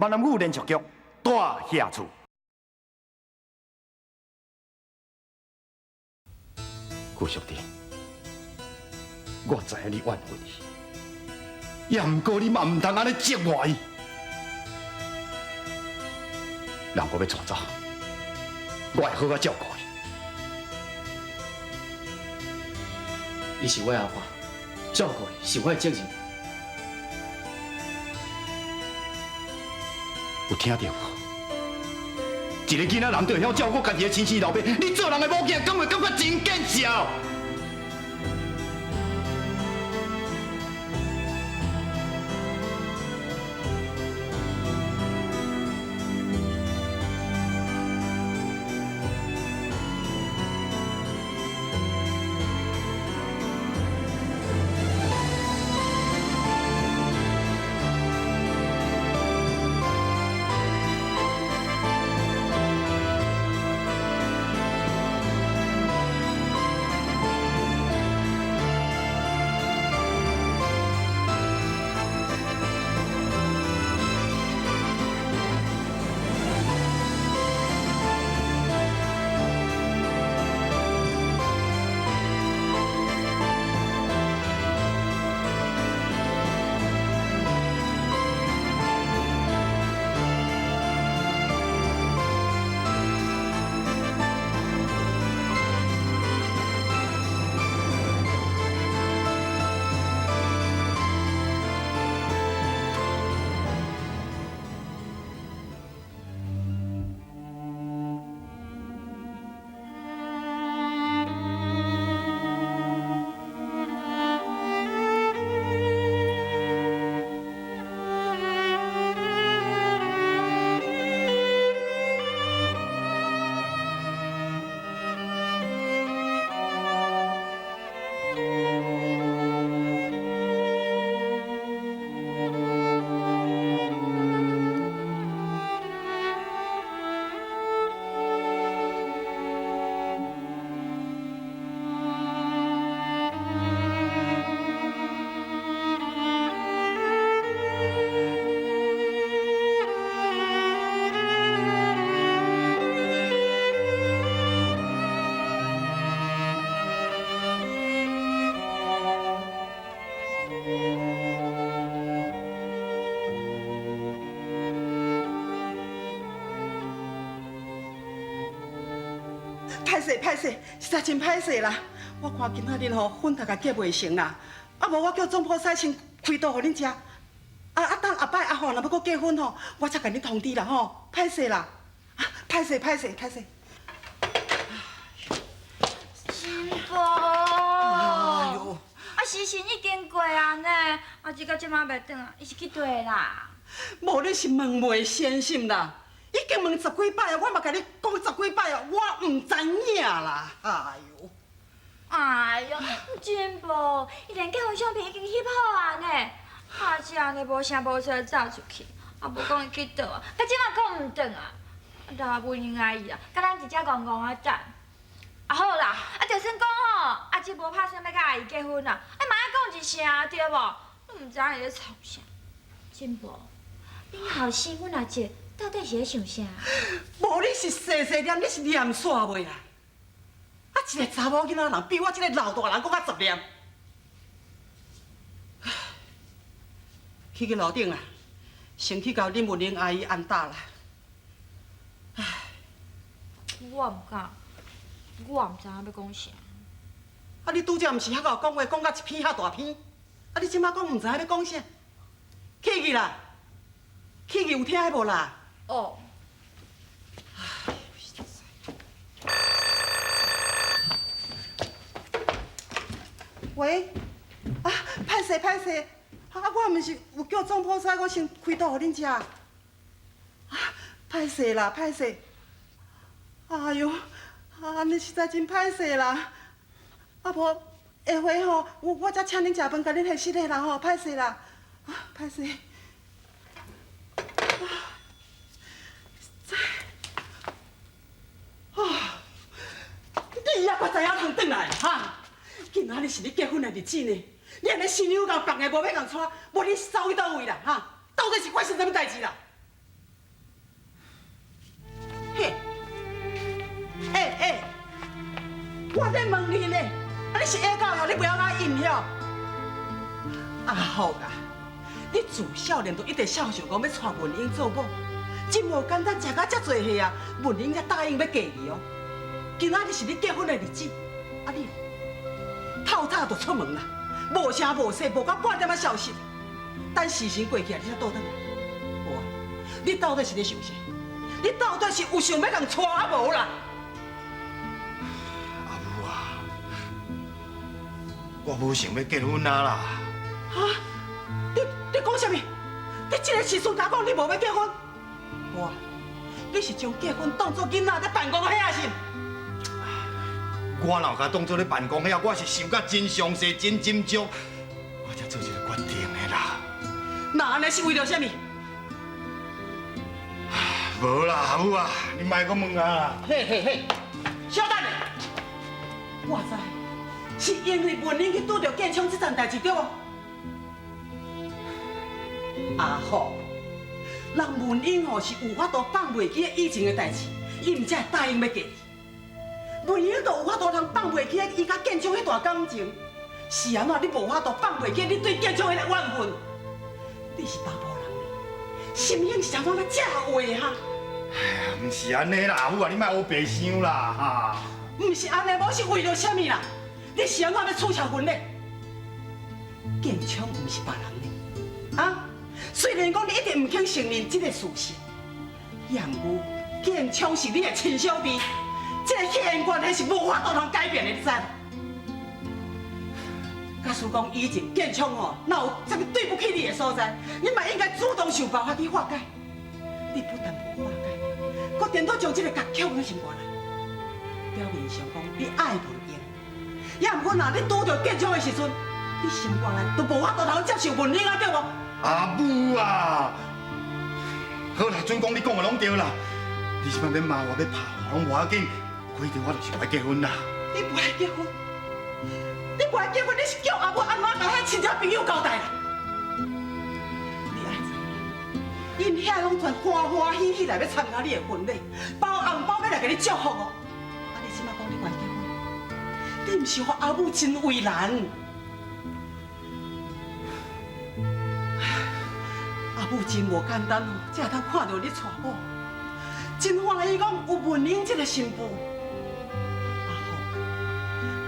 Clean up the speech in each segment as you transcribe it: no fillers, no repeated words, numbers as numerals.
闽南语连续剧《大侠厝》。顾淑娣，我知影你怨恨伊，也毋过你嘛毋通按呢折磨伊。人阁欲带走，我会好好照顾伊。伊是我阿爸，照顾伊是我的责任。有听著无？一个囡仔人就会晓照顾家己的亲生老爸，你做人的某囝，敢会感觉真见笑？歹势歹势，实在真歹势啦！我看今仔日吼粉头共结袂成啦，啊无我叫总铺师先开刀予恁食，啊啊等后摆阿华若欲阁结婚吼，我才共恁通知啦吼，歹势啦，啊歹势歹势歹势。新妇，哎呦，啊时辰已经过啊呢，啊这到这马袂转啊，伊是去佗啦？无你是问袂先心啦。已经问十几摆啊，我嘛共你讲十几摆啊，我毋知影啦。哎哟，哎哟，真无，伊连结婚相片已经翕好啊呢，啊这按呢无声无息走出去，啊无讲伊去佗啊，到这马阁毋转啊，啊留文英阿姨啊，佮咱伫遮戆戆仔等。啊好啦，啊就算讲吼，阿姊无拍算欲佮阿姨结婚啦，啊嘛爱讲一声对无？你毋知影伊咧创啥？真无，恁后生阮阿姊到底是咧想啥？无你是细细念，你是念煞袂啦？啊，一个查某囡仔人比我这个老大人阁较杂念。去去楼顶啦，先去共林文玲阿姨按搭啦。唉，我毋敢，我毋知影欲讲啥。啊，你拄才毋是遐𠢕讲话，讲甲一篇遐大篇，啊，你这马讲毋知影欲讲啥？去去啦，去去有听无啦？哦。喂，啊，歹势歹势，啊，我毋是有叫总铺师，我先开刀予恁食。啊，歹势啦，歹势。哎哟，按呢实在真歹势啦。啊无，下回吼，我才请恁食饭，共恁核实的啦吼，歹势啦，啊，歹势。啊！你犹阁知影通转来哈？今仔日是你结婚的日子呢，你按呢新娘共别个无欲共娶，无你走去佗位啦哈？到底是发生啥物代志啦？阿福啊，你自少年就一直想想讲欲娶文英做某，真無簡單，食甲遮濟歲啊，文英才答應欲嫁你哦。今仔日是你結婚的日子，啊你透早就出門啦，無聲無息，無講半點仔消息。等時辰過去啊，你才倒轉來。無啊，你到底是咧想啥？你到底是有想欲共娶啊無啦？阿母啊，我無想欲結婚啊啦。哈？你講啥物？你這个時陣共我講你無欲結婚？無啊，你是將結婚當作囡仔咧辦公遐是？我哪有共當作咧辦公遐？我是想甲真詳細、真斟酌，我才做這个決定的啦。那按呢是為著啥物？無啦，阿母啊，你莫閣問啊。嘿嘿嘿，小等下，我知，是因為文英去拄著建昌這層代誌對無？阿福，人文英吼是有法度放袂記以前的代誌，伊毋才會答應欲嫁你。文英都有法度通放袂記伊佮建昌彼段感情，是按怎你無法度放袂記你對建昌彼个怨恨？你是查埔人呢，心胸是按怎遮壞哈？哎呀，毋是按呢啦，阿母啊，你莫烏白想啦哈。毋是按呢，無是為著啥物啦？你是按怎欲取消婚禮？建昌毋是別人呢，啊？雖然講你一直毋肯承認這个事實，也毋過建昌是你的親小弟，這个血緣關係是無法度通改變的，你知無？假使講以前建昌吼，若有啥物對不起你的所在，你嘛應該主動想辦法去化解。你不但無化解，閣顛倒將這个結抾佇心肝內。表面上講你愛文英，也毋過若你拄著建昌的時陣，你心肝內都無法度通接受文英啊，對無？阿母啊，好啦，準講你講的攏對啦。你這擺欲罵我，欲拍我，攏無要緊，反正我就是無愛結婚啦。你無愛結婚？你無愛結婚，你是叫阿母按怎共遐親戚朋友交代啦？你愛知影，𪜶遐攏全歡歡喜喜來欲參加你的婚禮，包紅包欲來共你祝福哦。啊，你這擺講你無愛結婚，你毋是予阿母真為難？阿母真無簡單哦，才會通看著你娶某，真歡喜講有文英這个新婦。阿福，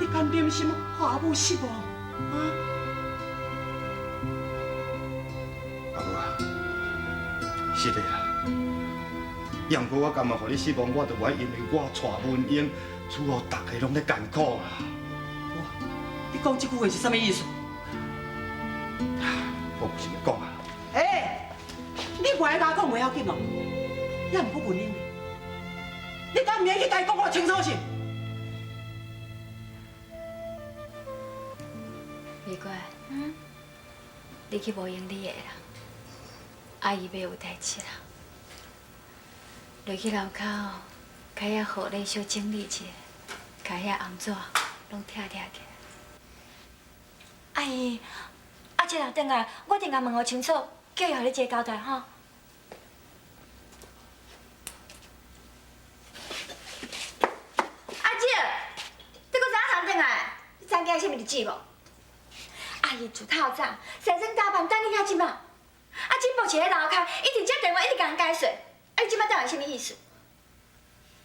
你敢忍心予阿母失望？啊？阿母啊，是的啦。也毋過我甘願予你失望，我就無愛因為我娶文英，使予逐家攏咧艱苦啦。你講這句話是啥物意思？我無想欲講啊。欸，你無愛共我講袂要緊哦，也毋過文英，你敢毋免去共伊講看清楚是？美國，嗯，你去無閒你的啦，阿姨欲有代誌啦，落去樓跤，共遐護理小整理一下，共遐紅紙攏拆拆起來。阿姨，阿姐若轉來，我一定共問予清楚，叫伊予你一個交代吼。阿姐，你閣怎通轉來？你知影今日啥物日子無？阿姨自透早，洗身打扮等你到這馬。啊，珍寶佇咧樓跤，一直接電話，一直共人解說。啊，你這擺到底啥物意思？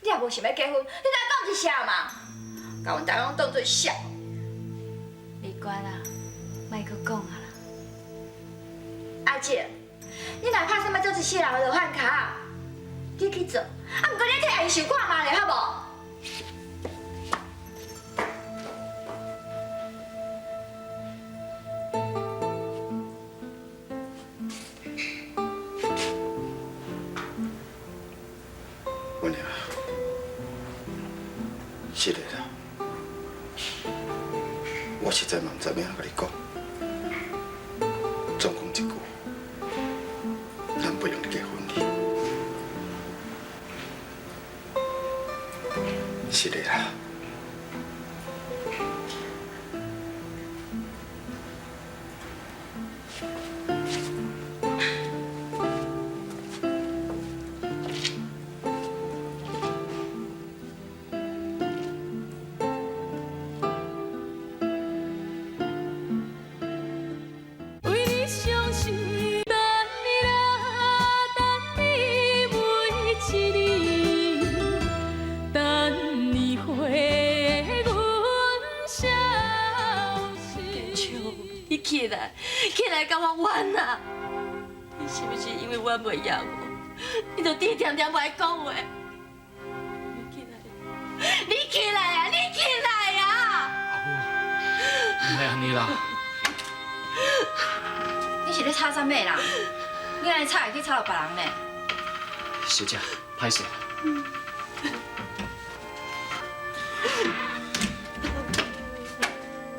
你也無想欲結婚，你來講一聲嘛，共阮逐家攏當做笑。美娟啊，莫閣講啊啦。阿姐，你若拍算欲做一世人的落漢跤，你去做，啊，毋過你替阿姨想看覓咧，好無？文娘，是的啦，我實在嘛毋知欲按怎共你講。總講一句，咱不用結婚哩。是的啦。喂，來共我冤啊！你是毋是因為我袂枵我，你就甜恬恬無愛講話？你起來，你起來啊！你起來啊！阿母，毋係按呢啦。你是咧吵啥物啦？你按呢吵會去吵著別人呢？小姐，歹勢。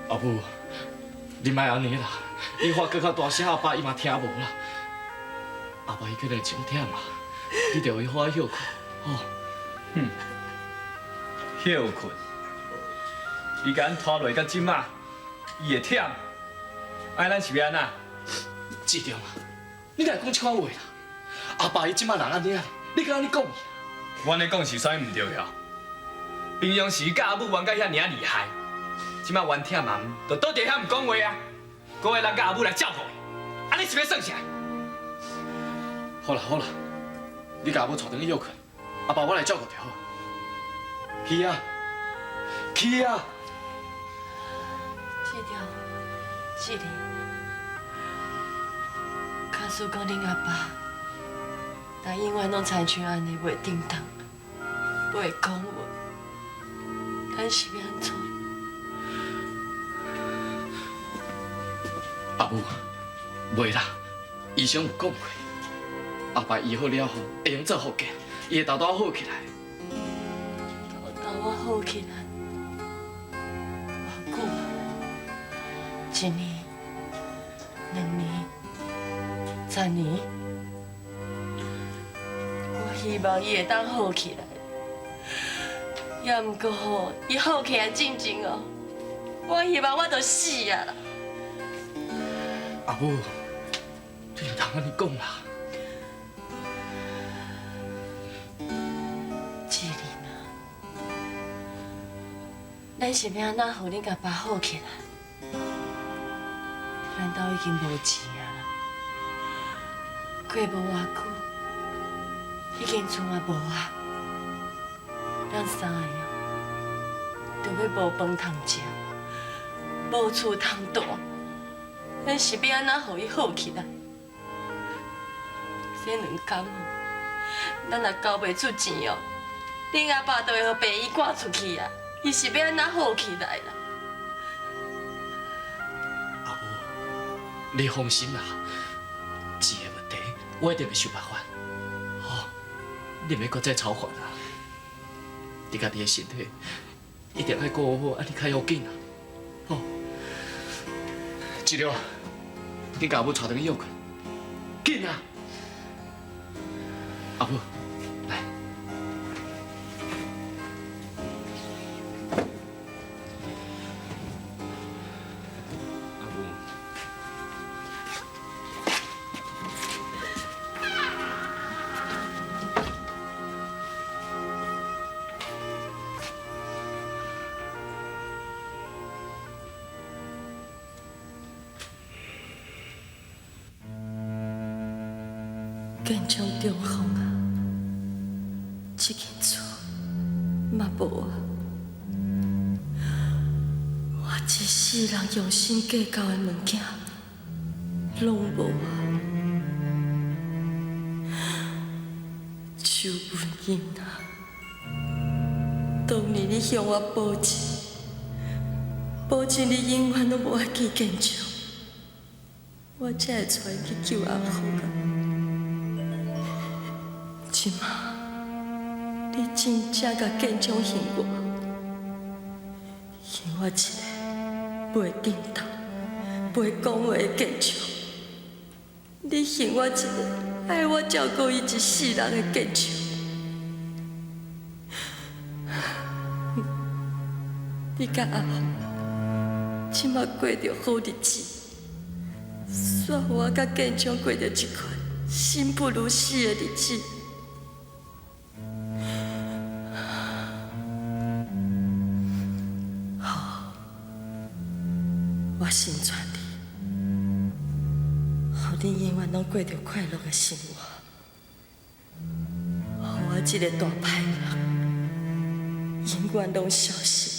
阿母，你莫按呢啦，你喊閣較大聲，阿爸伊嘛聽無啦。阿爸伊可能真忝啦，你著予伊好好歇睏，吼。哼，歇睏，伊共阮拖落到這馬，伊會忝，按呢咱是欲按怎？志忠啊，你哪會講這款話啦？阿爸伊這馬人按呢啊，你閣按呢講伊？我按呢講是啥物毋對啊？平常時佮阿母冤甲遐爾仔厲害，這馬冤忝嘛，就倒佇遐毋講話啊，閣愛咱佮阿母來照顧伊，按呢是欲算啥？好啦好啦，你共阿母帶轉去歇睏，阿爸我來照顧就好。去啊，去啊！志忠，志玲，假使講恁阿爸，若永遠攏親像按呢袂振動，袂講話，咱是欲按怎？阿母，袂啦，醫生有講過，阿爸醫好了後會用做復健，伊會沓沓好起來。沓沓好起來，偌久？一年、兩年、十年，我希望伊會當好起來。也毋過吼，伊好起來進前哦，我希望我就死啊啦！阿母，你毋通按呢講啦。志玲啊，咱是欲按怎予恁阿爸好起來？咱兜已經無錢啊啦，過無偌久，彼間厝嘛無啊，咱三个哦，就欲無飯通食，無厝通住，咱是欲按怎予伊好起來？這兩工哦，咱若交袂出錢哦，恁阿爸就會予病院趕出去啊！伊是欲按怎好起來啦？阿母，你放心啦，錢的問題我一定會想辦法。吼，你毋免閣再操煩啦。你家己的身體一定愛顧好，按呢較要緊啦。吼，志良，緊共阿母帶轉去歇睏，緊啊！阿母，來。阿母，建昌中風啊，這間厝嘛無啊。我一世人用心計較的物件，攏無啊。周文英啊，當年你向我保證，保證你永遠攏無愛記建昌，我才會帶伊去救阿福啊。這馬，你真正共建昌還我，還我一個袂振動、袂講話的建昌。你還我一個愛我照顧伊一世人的建昌。你佮阿福這馬過著好日子，煞予我佮建昌過著這款生不如死的日子。好，我成全你，予你永遠攏過著快樂的生活，予我這个大歹人永遠攏消失。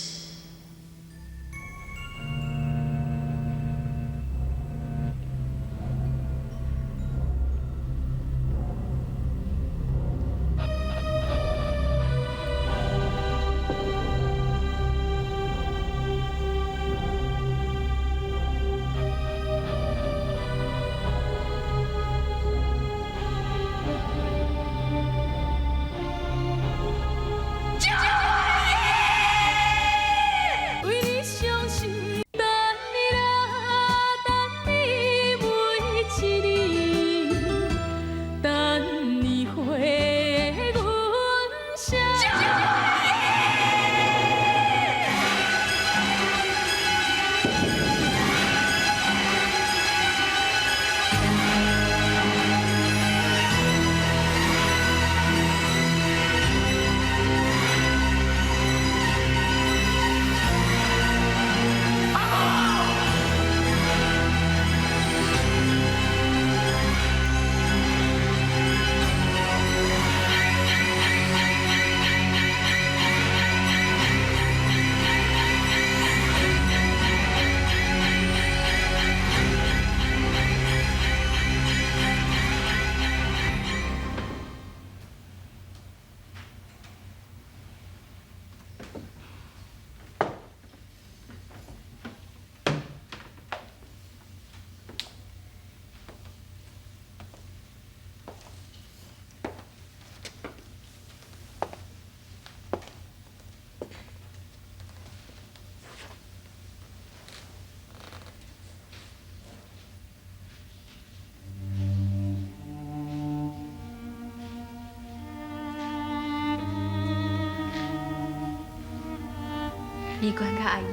美娟佮阿姨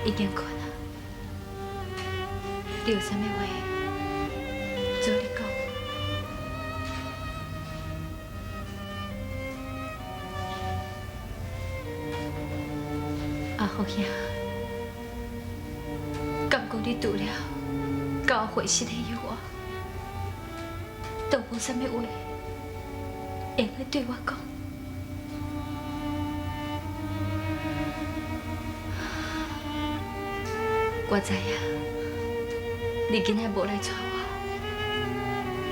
已經睏啊，你有啥物話，做你講。阿福兄，敢講你除了佮我回信的以外，都無啥物話會用對我講。我知影，你今仔無來娶我，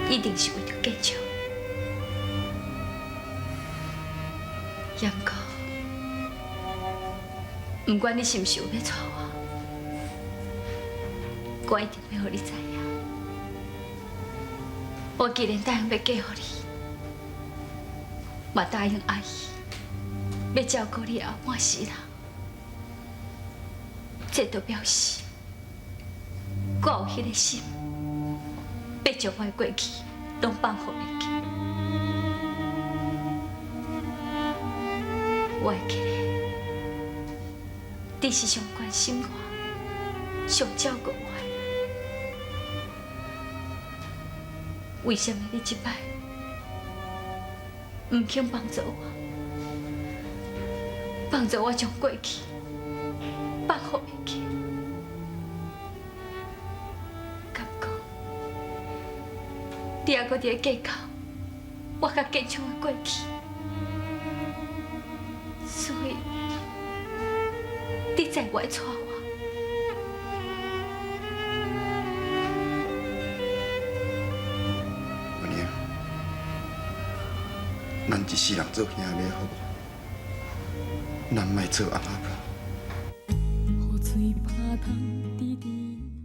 一定是為著建昌。也毋過，不管你是毋是有欲娶我，我一定欲予你知影。我既然答應欲嫁予你，嘛答應阿姨欲照顧你後半世人。這就表示我有彼個心，欲將我的過去攏放予袂記。我會記得，你是上關心我、上照顧我的人。為什麼你這擺毋肯幫助我，幫助我將過去放予袂記？敢講，你猶閣佇咧計較我佮建昌的過去，所以你才會愛娶我。文英，咱一世人做兄妹好無？咱莫做翁仔某。